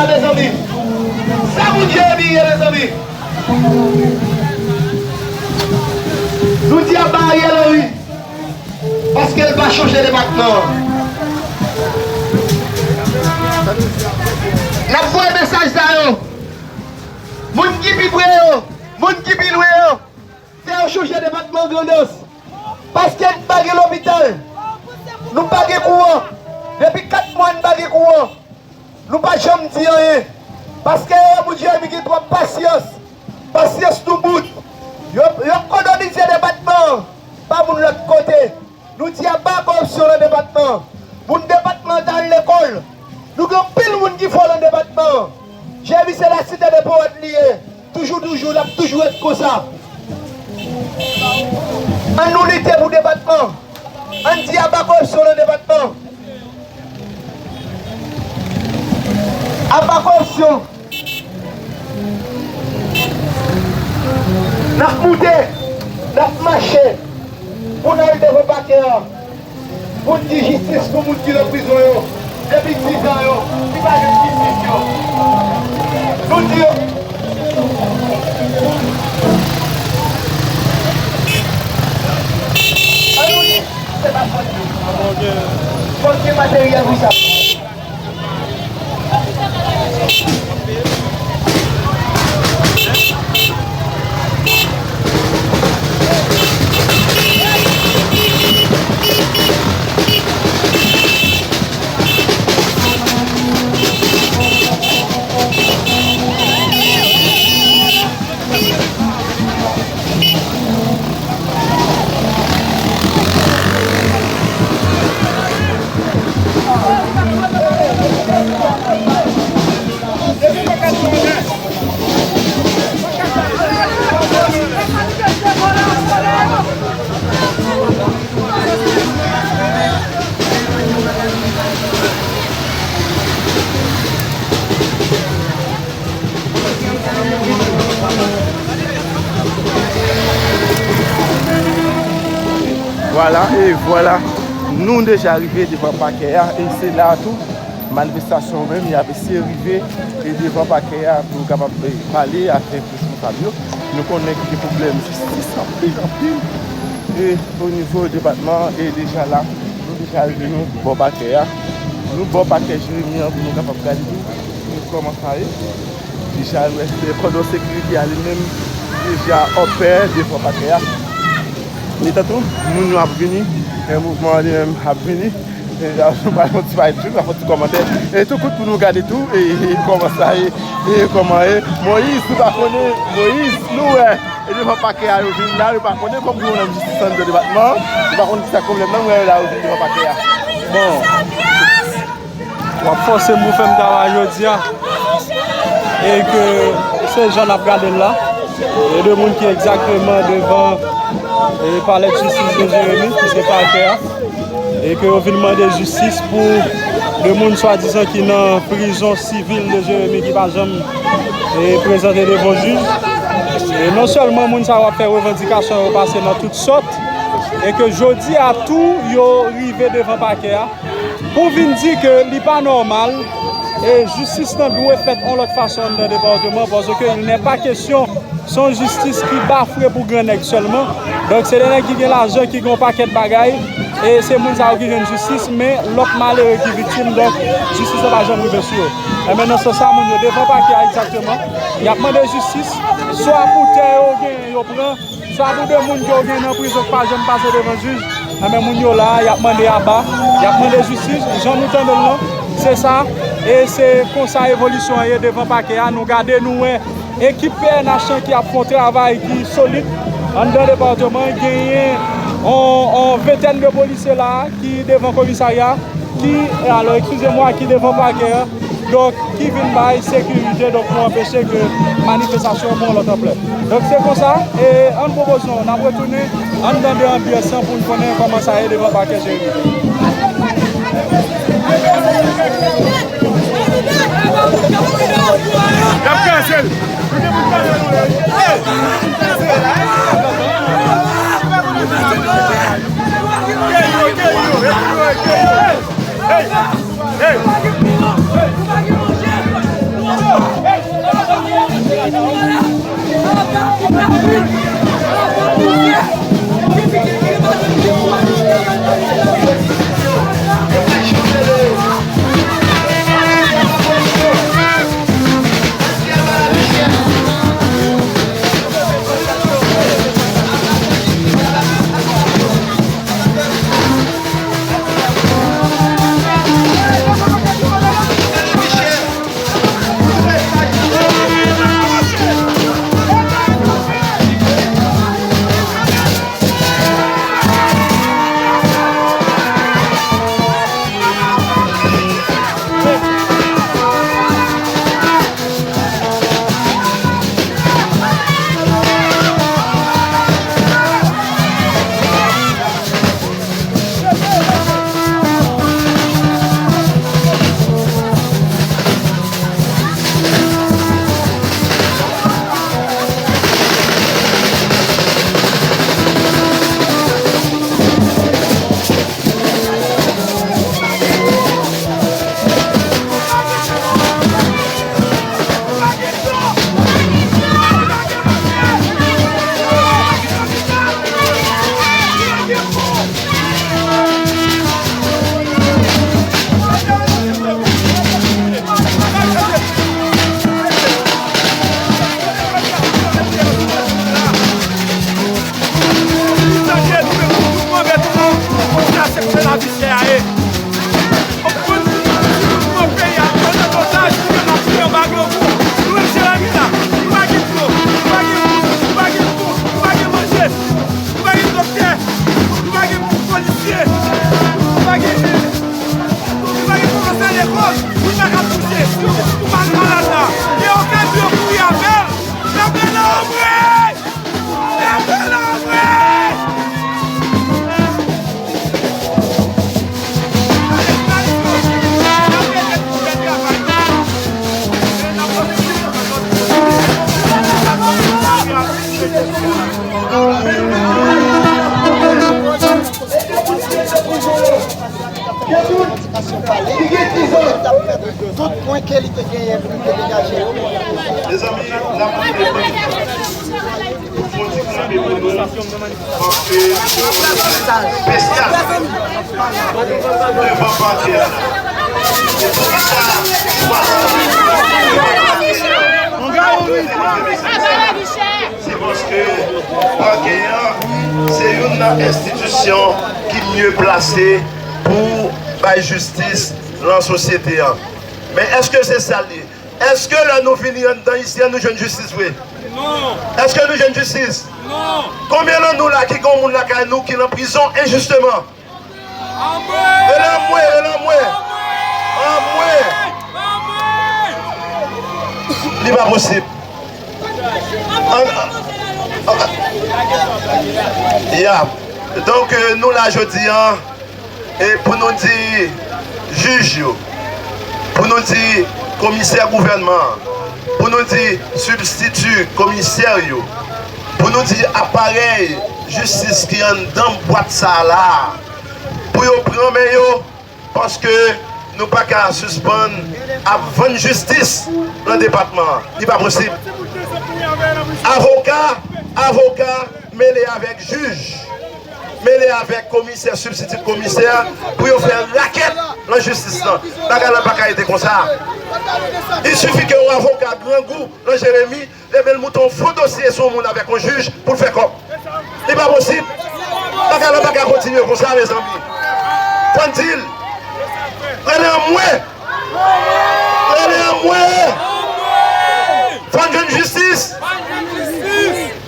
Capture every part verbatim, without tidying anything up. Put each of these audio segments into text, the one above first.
Mezanmi, sa moun Jeremi ye, mezanmi? Nou di aba Ariel Henry, paske l pa chanje depatman an. N ap voye mesaj sa yo. Moun ki pi pre yo, moun ki pi lwen yo, fè yo chanje depatman Grandans. Paske n pa gen lopital, nou pa gen kouran. Depi kat mwa n pa gen kouran. Nou pa janm di anyen. Paske yo, moun Jeremi gen twòp pasyans. Pasyans nou bout. Yo, yo kolonize depatman an pa moun lòt kote. Nou di aba koripsyon nan depatman an. Moun depatman an t al lekòl. Nou gen anpil moun ki fò nan depatman an. Jeremi se la site de powèt li ye. Toujou, toujou, l ap toujou ret konsa. Ann nou lite pou depatman. Ann di aba koripsyon nan depatman. Aba koripsyon. N ap moute, n ap mache pou n al devan pakè a. Pou n di jistis pou moun ki nan prizon yo, depi dizan yo, ki pa jwenn jistis yo. Nou di yo. An nou di, se pa fòt yo. Fòk gen materyèl pou sa. Vwala, e vwala, nou deja rive devan pakè a, e se la a tou, manifestasyon menm, y ap eseye rive, e devan pakè a, pou nou kapab, e, pale avèk responsab yo. Nou konnen ki gen pwoblèm jistis anpil, anpil, e o nivo depatman, e deja la, nou deja rive nou bò pakè a. Nou bò pakè Jeremi an pou nou kapab gade tou, e kòman sa ye. Deja, rès kòdon sekirite a li menm deja opè devan pakè a. Etantou, moun yo ap vini, e mouvman an li menm ap vini. E, nou pral fè yon ti pale tou, nou pral fè yon ti kòmantè. E tou kout pou nou gade tou, e, e kòman sa ye, e kòman ye. Moyiz, nou pa konnen, Moyiz, nou wè. E devan pakè a yo vin la, yo pa konnen kòm yo nan jistis anndan depatman. Yo pa konn kisa k pwoblèm nan, nou wè yo la, yo vin devan pakè a. Bon. W ap fòse m pou fè m travay jodi a. E ke se jan n ap gade l la. E de moun ki egzakteman devan, e, palè de jistis de Jeremi, ki se pakè a. E ke yo vin mande jistis pou de moun swadizan ki nan prizon sivil de Jeremi ki pa janm, e, prezante devan jij. E non sèlman moun sa yo ap fè revandikasyon yo pase nan tout sòt, e ke jodi a tou yo rive devan pakè a. Pou vin di ke li pa nòmal, e jistis lan dwe fèt yon lòt fason anndan depatman, paske il n'est pas question, se yon jistis ki bafwe pou gran nèg sèlman. Donk, se de nèg ki gen lajan, ki gen yon pakèt bagay, e se moun sa yo ki jwenn jistis, men lòt malere ki viktim, donk, jistis lan pa janm rive sou yo. Enben, nan sans sa, moun yo devan pakè a egzakteman, y ap mande jistis, swa pou tè yo genyen, yo pran, swa pou de moun ke yo gen nan prizon k pa janm pase devan jij, enben, moun yo la a, y ap mande aba, y ap mande jistis, jan nou tande l lan, se sa, e se konsa evolisyon an ye devan pakè a, nou gade, nou wè ekip P N H lan ki ap fè yon travay ki solid anndan depatman, genyen yon, yon ventèn de polisye la a ki devan komisarya, ki, alò, eskize mwa, ki devan pakè a. Donk, ki vin bay sekirite, donk, pou anpeche ke manifestasyon an pran yon lòt anplè. Donk, se konsa, e ann pwopoze nou, n ap retounen anndan de anbyans lan pou n konnen kòman sa ye devan pakè Jeremi. Y ap kase l! Hey! Hey! Li gen dizon, tout pwen ke li te genyen pou li te degaje yo. Mezanmi, n ap mande pou fon ti kanpe pou nou, paske espesyal devan pakè a. E poukisa chwazi devan pakè a? Se paske pakè a se youn nan enstitisyon ki mye plase pou bay jistis nan sosyete a. Men èske se sa l ye? Èske lè nou vini anndan isi a, nou jwenn jistis vre? Non. Èske nou jwenn jistis? Non. Konbyen nan nou la ki gen yon moun lakay nou ki nan prizon enjisteman? Anmwe! Rele anmwe, rele anmwe! Anmwe! Li pa posib. An- an- Ya. Donk, euh, nou la jodi a, e pou nou di jij yo, pou nou di komisè gouvènman an, pou nou di sibstiti komisè yo, pou nou di aparèy jistis ki anndan bwat sa a la, pou yo pran men yo, paske nou pa ka sispann ap vann jistis nan depatman an. Li pa posib. Avoka, avoka mele avèk jij, mele avèk komisè, sibstiti komisè, pou yo fè rakèt nan jistis lan. Bagay la pa ka rete konsa. Il sifi ke yon avoka grangou nan Jeremi, ebyen, l moute yon fo dosye sou yon moun avèk yon jij pou l fè kòb. Li pa posib. Bagay la pa ka kontinye konsa, mezanmi. Fò n di l. Rele anmwe. Rele anmwe. Fò n jwenn jistis.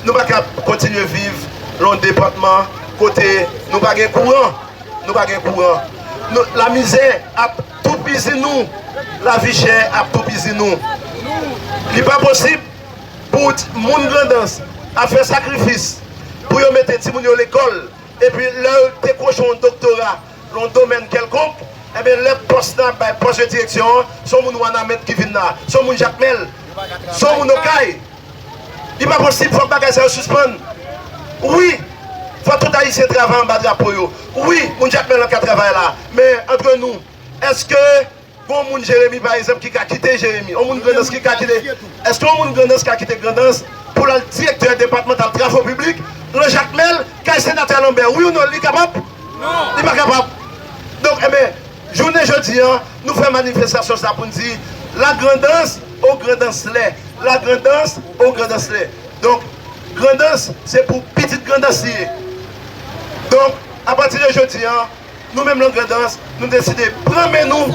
Nou pa ka kontinye viv nan yon depatman kote nou pa gen kouran. Nou pa gen kouran. Nou, lamizè ap toupizi nou. Lavi chè ap toupizi nou. Li pa posib pou ti- moun Grandans ap fè sakrifis pou yo mete timoun yo lekòl, epi lè yo dekwoche yon doktora nan yon domèn kèlkonk, ebyen, lè pòs nan ap bay pòs de direksyon an, se yon moun Wanament ki vin la, se yon moun Jakmèl, se yon moun Okay. Li pa posib, fòk bagay sa yo sispann. Wi, fòk tout Ayisyen travay anba drapo yo. Wi, moun Jakmèl lan ka travay la. Men, antre nou, èske gon moun Jeremi, pa egzanp, ki ka kite Jeremi? Yon moun Grandans ki ka kite? Èske yon moun Grandans ka kite Grandans pou l al direktè depatmantal travo piblik nan Jakmèl, kay senatè Lambert? Wi ou non, li kapab? Non. Li pa kapab. Donk, enben, jounen jodi a, nou fè manifestasyon sa pou n di, Lagrandans o Grandanslè, Lagrandans o Grandanslè. Donk, Grandans, se pou pitit Grandans li ye. Donk, apati de jodi a, nou menm nan Grandans, nou deside pran men nou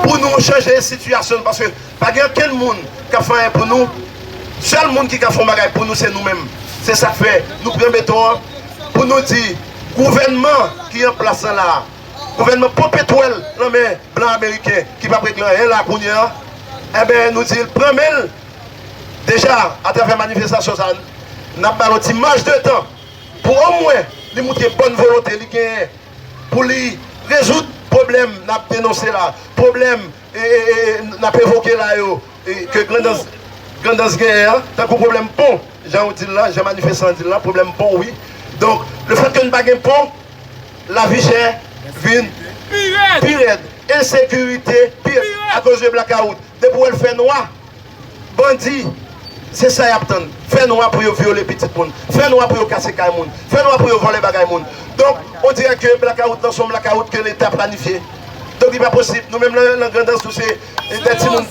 pou nou chanje sitiyasyon nou, paske pa gen okenn moun k ap fè anyen pou nou. Sèl moun ki ka fè yon bagay pou nou, se nou menm. Se sa k fè nou pran beton an pou nou di gouvènman ki an plas lan la a, gouvènman ponpe twèl nan men blan ameriken ki p ap regle anyen la kounye a, enben, nou di l pran men l. Deja, atravè manifestasyon sa a, n ap ba l yon ti maj de tan pou omwen li moutre bòn volonte li genyen pou li rezoud pwoblèm n ap denonse la, pwoblèm, e, e, e, e, n ap evoke la yo, e, ke Grandans, Grandans genyen an, tankou pwoblèm pon, jan w di l la, jan manifestan an di l la, pwoblèm pon, wi. Donk, lefètke n pa gen pon, lavi chè vin pi rèd, ensekirite pi rèd, akoz de blakawout. Depi w wè l fè nwa, bandi, se sa y ap tann. Fè nwa pou yo vyole pitit moun. Fè nwa pou yo kase kay moun. Fè nwa pou yo vòlè bagay moun. Donk, on dirè ke blakawout lan se yon blakawout ke Leta planifye. Donk, li pa posib. Nou menm nan, nan Grandans, nou se de timoun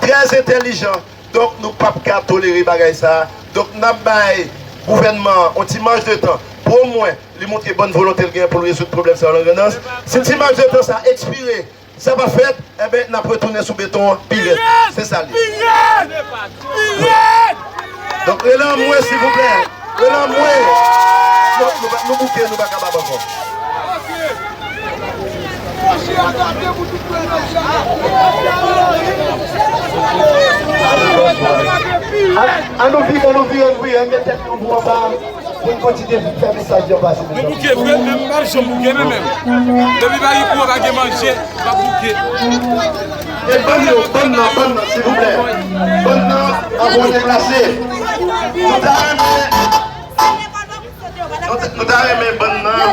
trè entèlijan. Donk, nou p ap ka tolere bagay sa a. Donk, n ap bay gouvènman an yon ti maj de tan pou omwen li montre bòn volonte l genyen pou l rezoud pwoblèm sa yo nan Grandans. Si ti maj de tan sa a ekspire, sa pa fèt, enben, n ap retounen sou beton an pi rèd. Se sa l ye. Pi rèd! Pi rèd! Donk, rele anmwe, silvouplè. Rele anmwe. Nou, nou, nou bouke, nou pa kapab ankò. An, an nou vire, an nou vire, an nou vire, an met tèt nou pou anba. Pou n kontinye fè mesaj yo pase. Nou bouke vre, men m p ap janm bouke, men menm. Depi pa gen kouran, pa gen manje, m ap bouke. E bann yo, bann nan, bann nan, silvouplè. Bann nan, anvan w deplase. Nou ta renmen, nou ta, nou ta renmen bann nan,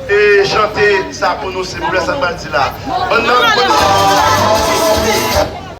e, chante. Te sa pou nou, silvouplè, sa m pral di la. Bann nan, bann nan.